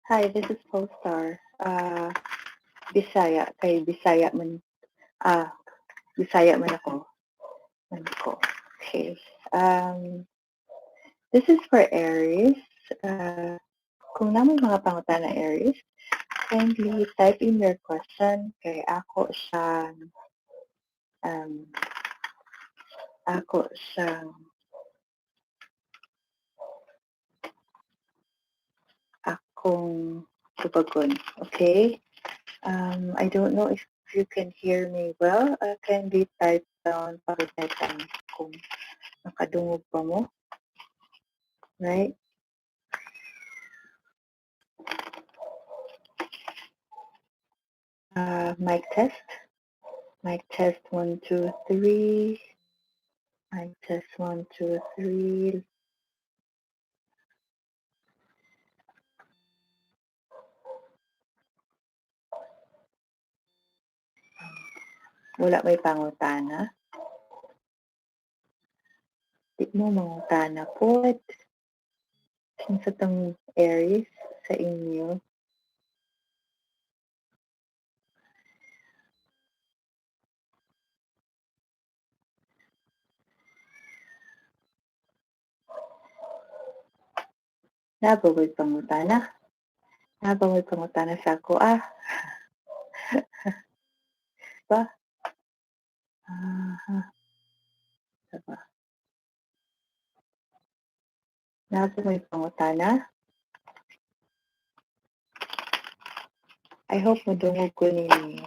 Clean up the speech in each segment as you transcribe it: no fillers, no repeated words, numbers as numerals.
Hi, this is Polestar. Bisaya, kay Bisaya man, Bisaya man ako. Man ko. Okay. This is for Aries. Kung naa moy mga pangutana, Aries, kindly type in your question kay ako siyang akong tubagon. Okay? I don't know if you can hear me well. Kindly type down, paki-type down kung nakadungog pa mo. Right? Mic test. Mic test 1, 2, 3. Mic test 1, 2, 3. Wala may pangutana? Di mo mangutana pod. Kinsa tong Aries sa inyo? Naa ba mo'y pangutana? Naa ba mo'y pangutana sa ako, ah? Ba? Aha. Diba? Naa ba mo'y pangutana? I hope madungog ko ninyo.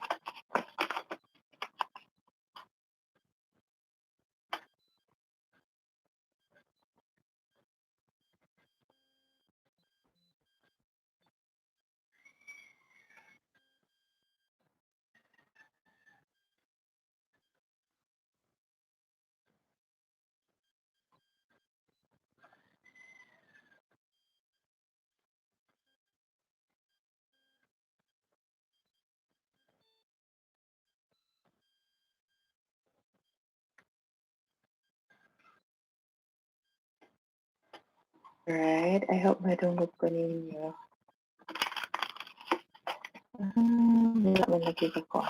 Right, I hope madungog ko ninyo. Wala man lagi ko.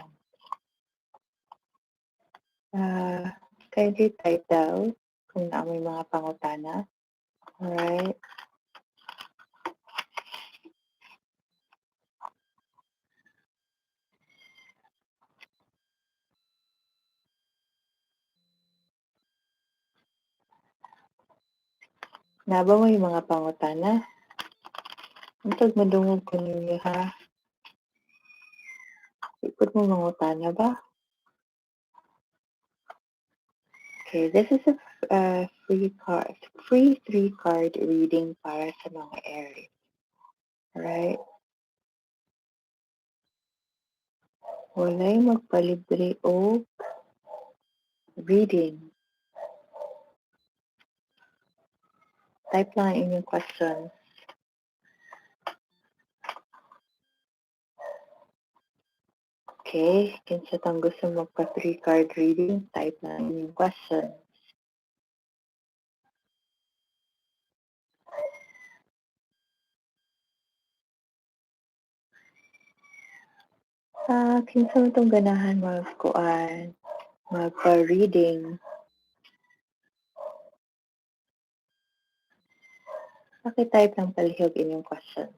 Kindly type down kung naa mo'y mga pangutana. Alright. Naa ba mo'y mga pangutana? Untag madungog ko ninyo, ha? Di pud mo mangutana ba? Okay, this is a free three card reading para sa mga Aries. Alright? Walay magpalibre og reading. Type lang ang inyong questions. Okay, kinsa tong gusto magpa three card reading, type lang ang inyong questions. Kinsa man tong ganahan magkuan, magpa-reading? Paki-type lang palihog inyong questions.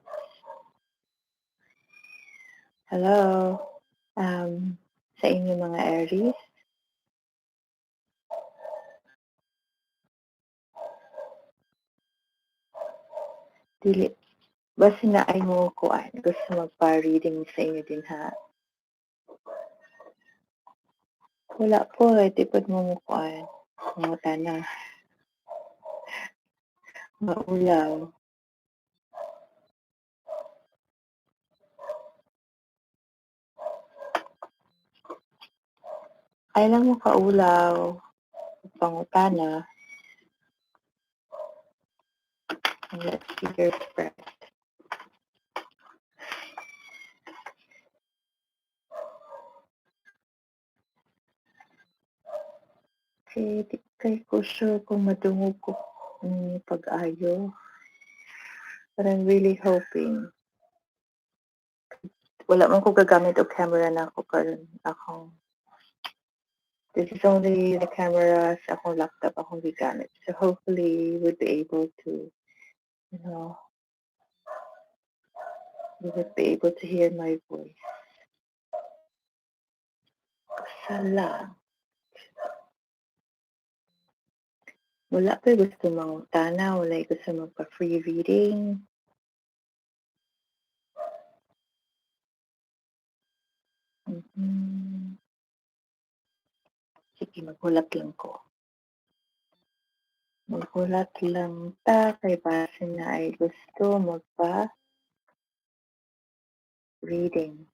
Hello? Sa inyo mga Aries? Dili. Basta naay mo kuan, gusto magpa-reading sa inyo din ha. Wala po, di pud mo mukuan. Mangutana. Maulaw. Ay lang mo kaulaw. Pangutana. And let's see your spread. Okay, di kay ko sure kung madungog ko pag-ayo. But I'm really hoping. Wala man ko gagamit og camera nako karon akong. This is only the camera sa akong laptop akong gigamit. So hopefully you would be able to, you know, you would be able to hear my voice. Usa lang. Wala pa gusto mangutana, wala gusto magpa-free reading. Sige, maghulat lang ko. Maghulat lang ta kay basin naay gusto magpa reading.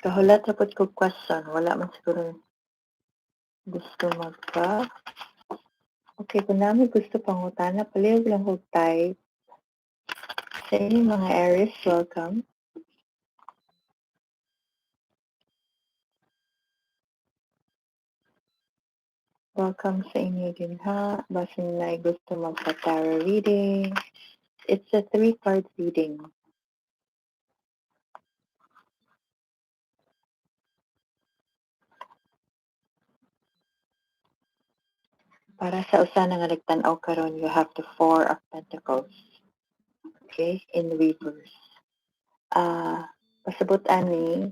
Kahulat ra pud kog question, wala man siguro gusto magpa. Okay, kung naa moy gusto pangutana, palihog lang kog type. Sa inyong mga Aries, welcome. Welcome sa inyo din ha. Basin naay gusto magpa-tarot reading. It's a 3-card reading. Para sa usa na nga nagtan-aw karon, you have the 4 of Pentacles. Okay, in reverse. Pasabot ani,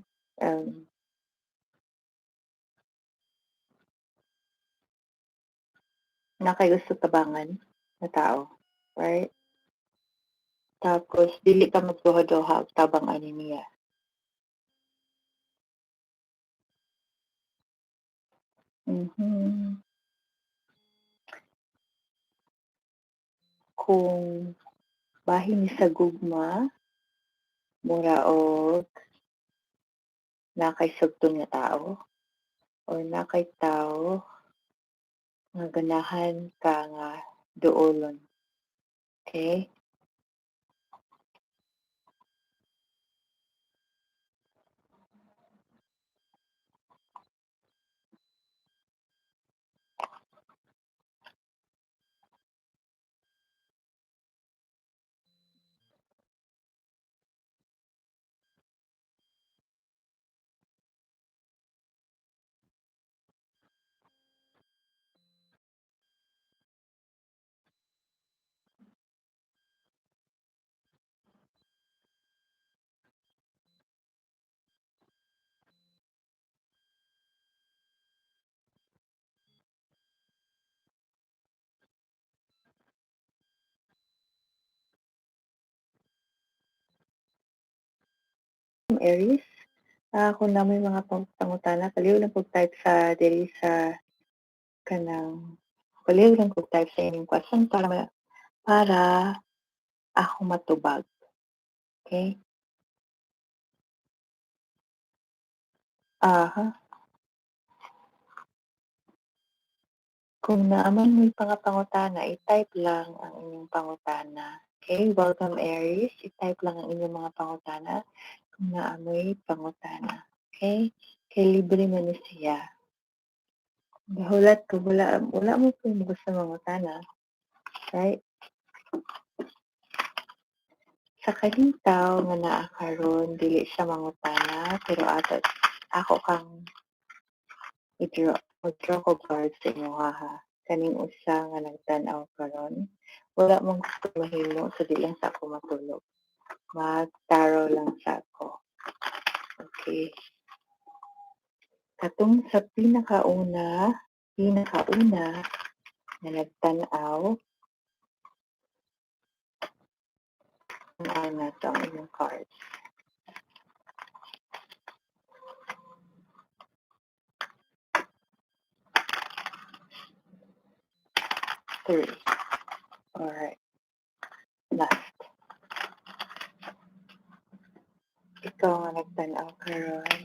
naa kay gusto tabangan na tao, right? Tapos dili ka magduha-duha og tabang ani niya. Kung bahin ni sa gugma, mura og naa kay sugton nga tao or naa kay tao nga ganahan ka nga duolon. Okay? Aries, kung naa moy mga pangutana, palihog lang kog type sa diri sa kanang palihog lang kog type sa inyong question para ako matubag. Okay? Aha. Kung naa man mo'y mga pangutana, i-type lang ang inyong pangutana. Okay? Welcome, Aries. I-type lang ang inyong mga pangutana kung naa mo'y pangutana. Okay? Kay libre man ni siya. Gahulat ko, wala mo po yung gusto mangutana. Right? Sa kaning tao nga naa karon, dili siya mangutana, pero ato, ako kang i-draw, mag-draw ko card sa inyo ha. Kaning usa nga nagtan-aw karon, wala mong gusto mahimo, so di lang sa ako matulog. Mag-tarot lang sa ako. Okay. Katong sa pinakauna na nagtan-aw, tan-aw na ito ang inyong cards. 3. All right. Last. Ikaw nga nagtan-aw karon.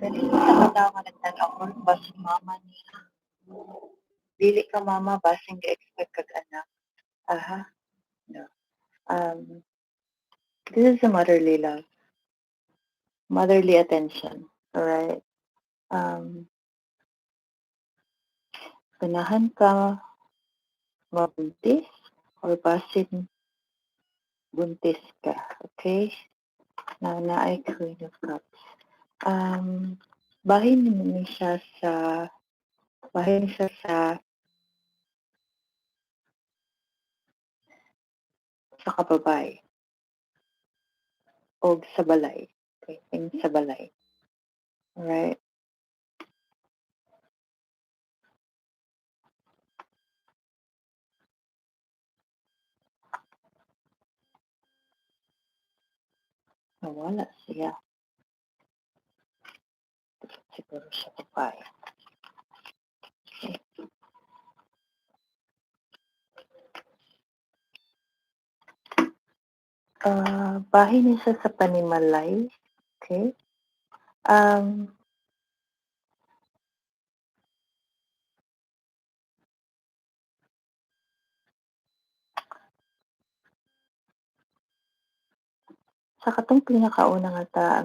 Kani sa ka nga nagtan-aw or basin mama niya. Dili ka mama, basin ga-expect kag anak. Aha. No. This is a motherly love. Motherly attention. Alright? Ganahan ka mabuntis or basin buntis ka. Okay? Na naay Queen of Cups. Bahin siya sa kababay o sa balay. Okay, think sa balay. Alright? Nawala siya. Siguro siya babae. Okay. Bahin niya siya sa panimalay. Okay. Sa katong pinakauna nga ta